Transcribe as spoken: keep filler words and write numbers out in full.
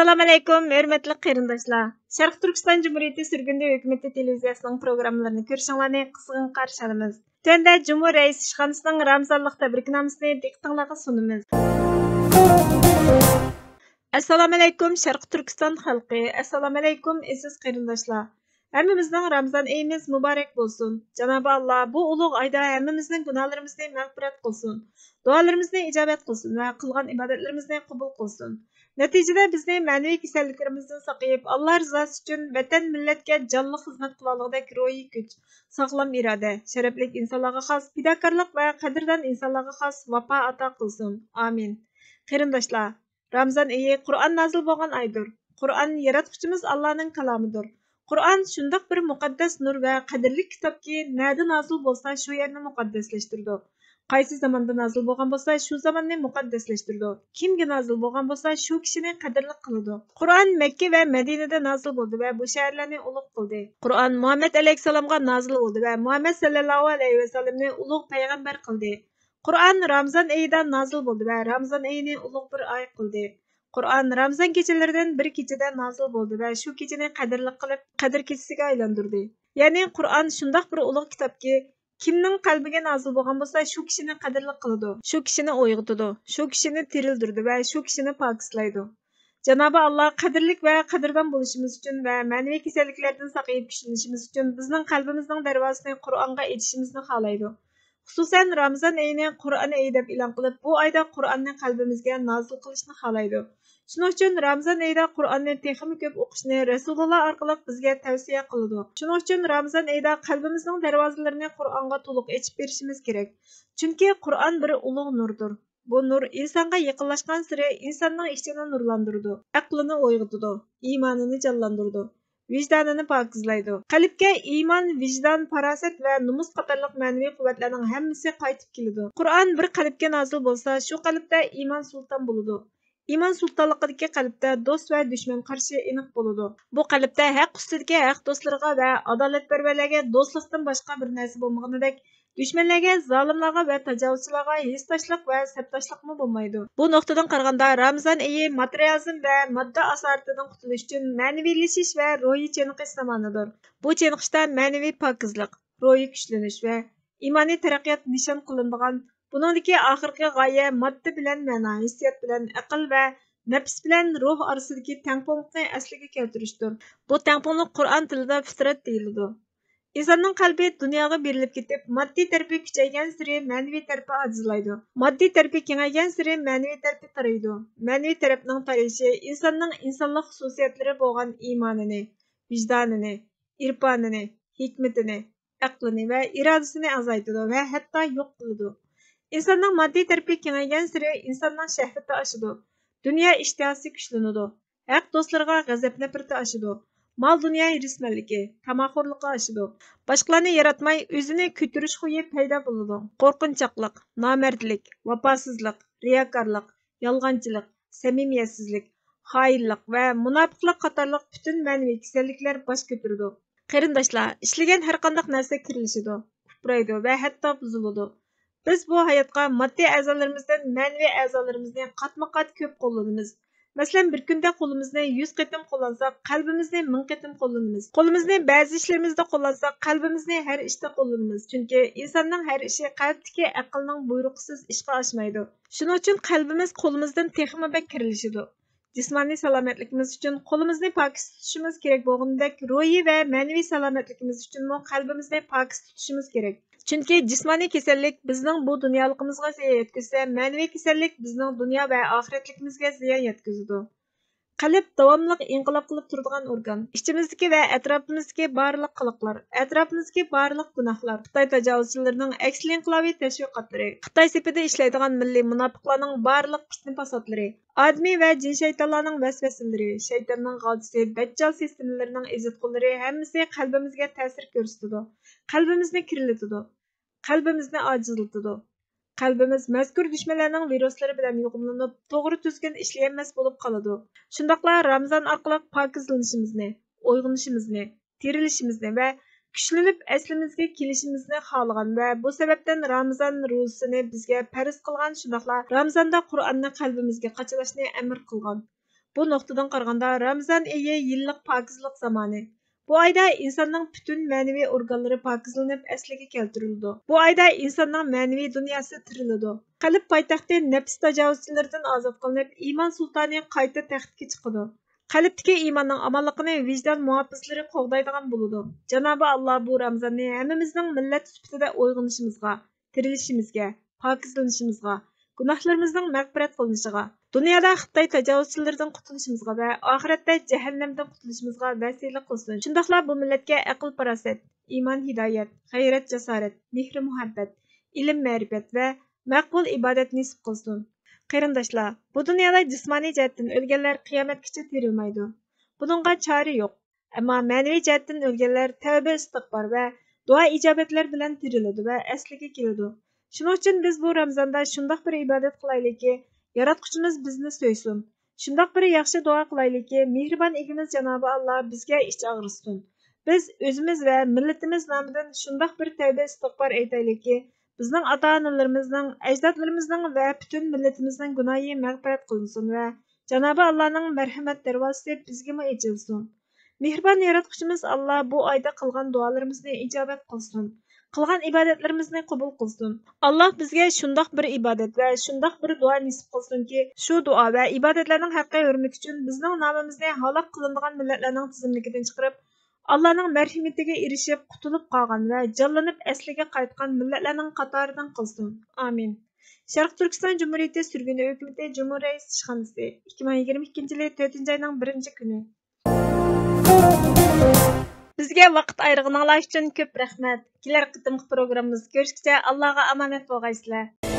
ئەسسالامۇئەلەيكۇم، ھۆرمەتلىك قېرىنداشلار! شەرقىي تۈركىستان جۇمھۇرىيىتى سۈرگۈندە ھۆكۈمىتى تېلېۋىزىيەسىنىڭ پروگراممىلىرىنى كۆرۈشۈڭلارنى قىزغىن قارشى ئالىمىز. تۆۋەندە جۇمھۇر رەئىس ئىشخانىسىنىڭ رامىزانلىق تەبرىكنامىسىنى دىققىتىڭلارغا سۇنىمىز. ئەسسالامۇئەلەيكۇم، شەرقىي تۈركىستان خەلقى! ئەسسالامۇئەلەيكۇم، ئەزىز قېرىنداشلار! ھەممىمىزنىڭ رامىزان ئېيىمىز مۇبارەك بولسۇن! جانابى ئاللا بۇ ئۇلۇغ ئايدا ھەممىمىزنىڭ گۇناھلىرىمىزنى مەغپىرەت قىلسۇن، دۇئالىرىمىزنى ئىجابەت قىلسۇن ۋە قىلغان ئىبادەتلىرىمىزنى قوبۇل قىلسۇن. نەتىجىدە بىزنى مەنىۋى كېسەللىكلىرىمىزدىن ساقىيىپ، ئاللا رىزاسى ئۈچۈن ۋەتەن، مىللەتكە جانلىق خىزمەت قىلالىغۇدەك روھىي كۈچ، ساغلام ئىرادە، شەرەپلىك ئىنسانلارغا خاس پىداكارلىق ۋە قەدىردان ئىنسانلارغا خاس ۋاپا ئاتا قىلسۇن. ئامىن. قېرىنداشلار، رامىزان ئېيى قۇرئان نازىل بولغان ئايدۇر. قۇرئان ياراتقۇچىمىز ئاللانىڭ كالامىدۇر. قۇرئان شۇنداق بىر مۇقەددەس نۇر ۋە قەدىرلىك كىتابكى، نەدە نازىل بولسا، شۇ يەرنى مۇقەددەسلەشتۈرىدۇ. قايسى زاماندا نازىل بولغان بولسا، شۇ زاماننى مۇقەددەسلەشتۈرىدۇ. كىمگە نازىل بولغان بولسا، شۇ كىشىنى قەدىرلىك قىلىدۇ. قۇرئان مەككە ۋە مەدىنىدە نازىل بولدى ۋە بۇ شەھەرلەرنى ئۇلۇغ قىلدى. قۇرئان مۇھەممەد ئەلەيھىسسالامغا نازىل بولدى ۋە مۇھەممەد سەللەللاھۇ ئەلەيھى ۋەسەللەمنى ئۇلۇغ پەيغەمبەر قىلدى. قۇرئان رامىزان ئېيىدا نازىل بولدى ۋە رامىزان ئېيىنى ئۇلۇغ بىر ئاي قىلدى. قۇرئان رامىزان كېچىلىرىدىن بىر كېچىدە نازىل بولدى ۋە شۇ كېچىنى قەدىرلىك قىلىپ، قەدىر كېچىسىگە ئايلاندۇردى. يەنى قۇرئان شۇنداق بىر ئۇلۇغ كىتابكى، كىمنىڭ قەلبىگە نازىل بولغان بولسا، شۇ كىشىنى قەدىرلىك قىلىدۇ، شۇ كىشىنى ئويغىتىدۇ، شۇ كىشىنى تىرىلدۈرىدۇ ۋە شۇ كىشىنى پاكىزلايدۇ. جانابى ئاللا قەدىرلىك ۋە قەدىردان بولۇشىمىز ئۈچۈن ۋە مەنىۋى كېسەللىكلەردىن ساقىيىپ كۈچلىنىشىمىز ئۈچۈن بىزنىڭ قەلبىمىزنىڭ دەرۋازىسىنى قۇرئانغا ئېچىشىمىزنى خالايدۇ. خۇسۇسەن، رامىزان ئېيىنى قۇرئان ئېيى دەپ ئېلان قىلىپ، بۇ ئايدا قۇرئاننى قەلبىمىزگە نازىل قىلىشنى خالايدۇ. شۇنىڭ ئۈچۈن رامىزان ئېيىدا قۇرئاننى تېخىمۇ كۆپ ئوقۇشنى رەسۇلۇللا ئارقىلىق بىزگە تەۋسىيە قىلىدۇ. شۇنىڭ ئۈچۈن رامىزان ئېيىدا قەلبىمىزنىڭ دەرۋازىلىرىنى قۇرئانغا تولۇق ئېچىپ بېرىشىمىز كېرەك. چۈنكى قۇرئان بىر ئۇلۇغ نۇردۇر. بۇ نۇر ئىنسانغا يېقىنلاشقانسېرى ئىنساننىڭ ئىچىنى نۇرلاندۇرىدۇ، ئەقلىنى ئويغىتىدۇ، ئىمانىنى جانلاندۇرىدۇ، ۋىجدانىنى پاكىزلايدۇ. قەلبكە ئىمان، ۋىجدان، پاراسەت ۋە نومۇس قاتارلىق مەنىۋى قۇۋۋەتلەرنىڭ ھەممىسى قايتىپ كېلىدۇ. قۇرئان بىر قەلبكە نازىل بولسا، شۇ قەلبتە ئىمان سۇلتان بولىدۇ. ئىمان سۇلتانلىقىدىكى قەلبتە دوست ۋە دۈشمەن قارىشى ئېنىق بولىدۇ. بۇ قەلبتە ھەق ئۈستىدىكى ھەق دوستلىرىغا ۋە ئادالەتپەرۋەرلەرگە دوستلۇقتىن باشقا بىر نەرسە بولمىغىنىدەك، دۈشمەنلەرگە، زالىملارغا ۋە تاجاۋۇزچىلارغا ھېسداشلىق ۋە سەپداشلىقمۇ بولمايدۇ. بۇ نۇقتىدىن قارىغاندا، رامىزان ئېيى ماتېرىيالىزم ۋە ماددا ئاسارىتىدىن قۇتۇلۇش ئۈچۈن مەنىۋىلىشىش ۋە روھىي چېنىقىش زامانىدۇر. بۇ چېنىقىشتا مەنىۋى پاكىزلىق، روھىي كۈچلىنىش ۋە ئىمانىي تەرەققىيات نىشان قىلىنىدىغان، بۇنىڭدىكى ئاخىرقى غايە ماددا بىلەن مەنا، ھېسسىيات بىلەن ئەقىل ۋە نەپس بىلەن روھ ئارىسىدىكى تەڭپۇڭلۇقنى ئەسلىگە كەلتۈرۈشتۇر. بۇ تەڭپۇڭلۇق قۇرئان تىلىدا فىترەت دېيىلىدۇ. ئىنساننىڭ قەلبى دۇنياغا بېرىلىپ كېتىپ، ماددىي تەرىپى كۈچەيگەنسېرى مەنىۋى تەرىپى ئاجىزلايدۇ. ماددىي تەرىپى كېڭەيگەنسېرى مەنىۋى تەرىپى تارىيىدۇ. مەنىۋى تەرەپنىڭ تارىيىشى ئىنساننىڭ ئىنسانلىق خۇسۇسىيەتلىرى بولغان ئىمانىنى، ۋىجدانىنى، ئىرپانىنى، ھېكمىتىنى، ئەقلىنى ۋە ئىرادىسىنى ئازايتىدۇ ۋە ھەتتا يوق قىلىدۇ. ئىنساننىڭ ماددىي تەرىپى كېڭەيگەنسېرى ئىنساننىڭ شەھۋىتى ئاشىدۇ، دۇنيا ئىشتىھاسى كۈچلىنىدۇ، ھەق دوستلىرىغا غەزەپ-نەپرىتى ئاشىدۇ، مال-دۇنيا ھېرىسمەنلىكى، تاماخورلۇقى ئاشىدۇ. باشقىلارنى ياراتماي، ئۆزىنى كۆتۈرۈش خۇيى پەيدا بولىدۇ. قورقۇنچاقلىق، نامەردلىك، ۋاپاسىزلىق، رىياكارلىق، يالغانچىلىق، سەمىمىيەتسىزلىك، خائىنلىق ۋە مۇناپىقلىق قاتارلىق پۈتۈن مەنىۋى كېسەللىكلەر باش كۆتۈرىدۇ. قېرىنداشلار، ئىشلىگەن ھەرقانداق نەرسە كىرلىشىدۇ، ئۇپرايدۇ ۋە ھەتتا بۇزۇلىدۇ. بىز بۇ ھاياتقا ماددىي ئەزالىرىمىزدىن مەنىۋى ئەزالىرىمىزنى قاتمۇ قات كۆپ قوللىنىمىز. مەسىلەن، بىر كۈندە قولىمىزنى يۈز قېتىم قوللانساق، قەلبىمىزنى مىڭ قېتىم قوللىنىمىز. قولىمىزنى بەزى ئىشلىرىمىزدا قوللانساق، قەلبىمىزنى ھەر ئىشتا قوللىنىمىز. چۈنكى ئىنساننىڭ ھەر ئىشى قەلبتىكى ئەقىلنىڭ بۇيرۇقىسىز ئىشقا ئاشمايدۇ. شۇنىڭ ئۈچۈن قەلبىمىز قولىمىزدىن تېخىمۇ بەك كىرلىشىدۇ. جىسمانىي سالامەتلىكىمىز ئۈچۈن قولىمىزنى پاكىز تۇتۇشىمىز كېرەك بولغىنىدەك، روھىي ۋە مەنىۋى سالامەتلىكىمىز ئۈچۈنمۇ قەلبىمىزنى پاكىز تۇتۇشىمىز كېرەك. چۈنكى جىسمانىي كېسەللىك بىزنىڭ بۇ دۇنيالىقىمىزغا زىيان يەتكۈزسە، مەنىۋى كېسەللىك بىزنىڭ دۇنيا ۋە ئاخىرەتلىكىمىزگە زىيان يەتكۈزىدۇ. قەلب داۋاملىق ئىنقىلاب قىلىپ تۇرىدىغان ئورگان. ئىچىمىزدىكى ۋە ئەتراپىمىزدىكى بارلىق قىلىقلار، ئەتراپىمىزدىكى بارلىق گۇناھلار، خىتاي تاجاۋۇزچىلىرىنىڭ ئەكسىلىنقىلابىي تەشۋىقاتلىرى، خىتاي سېپىدا ئىشلەيدىغان مىللىي مۇناپىقلارنىڭ بارلىق پىتنە-پاساتلىرى، ئادىمىي ۋە جىن شەيتانلارنىڭ ۋەسۋەسىلىرى، شەيتاننىڭ غالتىسى، دەججال سىستېمىلىرىنىڭ ئېزىتقۇنلىرى ھەممىسى قەلبىمىزگە تەسىر كۆرسىتىدۇ، قەلبىمىزنى كىرلىتىدۇ، قەلبىمىزنى ئاجىزلىتىدۇ. قەلبىمىز مەزكۇر دۈشمەنلەرنىڭ ۋىرۇسلىرى بىلەن يۇقۇملىنىپ، توغرا تۈزگۈن ئىشلىيەلمەس بولۇپ قالىدۇ. شۇنداقلا رامىزان ئارقىلىق پاكىزلىنىشىمىزنى، ئويغىنىشىمىزنى، تىرىلىشىمىزنى ۋە كۈچلىنىپ ئەسلىمىزگە كېلىشىمىزنى خالىغان ۋە بۇ سەۋەبتىن رامىزان روزىسىنى بىزگە پەرز قىلغان، شۇنداقلا رامىزاندا قۇرئاننى قەلبىمىزگە قاچىلاشنى ئەمىر قىلغان. بۇ نۇقتىدىن قارىغاندا، رامىزان ئېيى يىللىق پاكىزلىق زامانى. بۇ ئايدا ئىنساننىڭ پۈتۈن مەنىۋى ئورگانلىرى پاكىزلىنىپ، ئەسلىگە كەلتۈرۈلىدۇ. بۇ ئايدا ئىنساننىڭ مەنىۋى دۇنياسى تىرىلىدۇ. قەلب پايتەختى نەپس تاجاۋۇزچىلىرىدىن ئازاد قىلىنىپ، ئىمان سۇلتانى قايتا تەختكە چىقىدۇ. قەلبتىكى ئىماننىڭ ئامانلىقىنى ۋىجدان مۇھاپىزلىرى قوغدايدىغان بولىدۇ. جانابى ئاللا بۇ رامىزاننى ھەممىمىزنىڭ مىللەت سۈپىتىدە ئويغىنىشىمىزغا، تىرىلىشىمىزگە، پاكىزلىنىشىمىزغا، گۇناھلىرىمىزنىڭ مەغپىرەت قىلىنىشىغا، دۇنيادا خىتاي تاجاۋۇزچىلىرىدىن قۇتۇلۇشىمىزغا ۋە ئاخىرەتتە جەھەننەمدىن قۇتۇلۇشىمىزغا ۋەسىلە قىلسۇن. شۇنداقلا بۇ مىللەتكە ئەقىل-پاراسەت، ئىمان-ھىدايەت، غەيرەت-جاسارەت، مېھرى-مۇھەببەت، ئىلىم-مەرىپەت ۋە مەقبۇل ئىبادەت نېسىپ قىلسۇن. قېرىنداشلار، بۇ دۇنيادا جىسمانىي جەھەتتىن ئۆلگەنلەر قىيامەتكىچە تىرىلمەيدۇ. بۇنىڭغا چارە يوق. ئەمما مەنىۋى جەھەتتىن ئۆلگەنلەر تەۋبە ئىستىغپار ۋە دۇئا ئىجابەتلەر بىلەن تىرىلىدۇ ۋە ئەسلىگە كېلىدۇ. شۇنىڭ ئۈچۈن بىز بۇ رامىزاندا شۇنداق بىر ئىبادەت قىلايلىكى، ياراتقۇچىمىز بىزنى سۆيسۇن. شۇنداق بىر ياخشى دۇئا قىلايلىكى، مېھرىبان ئىگىمىز جانابى ئاللا بىزگە ئىچ ئاغرىتسۇن. بىز ئۆزىمىز ۋە مىللىتىمىز نامىدىن شۇنداق بىر تەۋبە ئىستىغپار ئېيتايلىكى، بىزنىڭ ئاتا-ئانىلىرىمىزنىڭ، ئەجدادلىرىمىزنىڭ ۋە پۈتۈن مىللىتىمىزنىڭ گۇناھى مەغپىرەت قىلىنسۇن ۋە جانابى ئاللانىڭ مەرھەمەت دەرۋازىسى بىزگىمۇ ئېچىلسۇن. مېھرىبان ياراتقۇچىمىز ئاللا بۇ ئايدا قىلغان دۇئالىرىمىزنى ئىجابەت قىلسۇن. قىلغان ئىبادەتلىرىمىزنى قوبۇل قىلسۇن. ئاللا بىزگە شۇنداق بىر ئىبادەت ۋە شۇنداق بىر دۇئا نېسىپ قىلسۇنكى، شۇ دۇئا ۋە ئىبادەتلەرنىڭ ھەققى ھۆرمىتى ئۈچۈن بىزنىڭ نامىمىزنى ھالاك قىلىنىدىغان مىللەتلەرنىڭ تىزىملىكىدىن چىقىرىپ، ئاللانىڭ مەرھىمىتىگە ئېرىشىپ، قۇتۇلۇپ قالغان ۋە جانلىنىپ ئەسلىگە قايتقان مىللەتلەرنىڭ قاتارىدىن قىلسۇن. ئامىن. شەرقىي تۈركىستان جۇمھۇرىيىتى سۈرگۈندە ھۆكۈمىتى جۇمھۇر رەئىس ئىشخانىسى، ئىككى مىڭ يىگىرمە ئىككىنچى يىلى تۆتىنچى ئاينىڭ بىرىنچى كۈنى. بىزگە ۋاقىت ئايرىغىنىڭلار ئۈچۈن كۆپ رەھمەت. كېلەر قېتىمقى پروگراممىمىزدا كۆرۈشكىچە ئاللاغا ئامانەت بولغايسىلەر.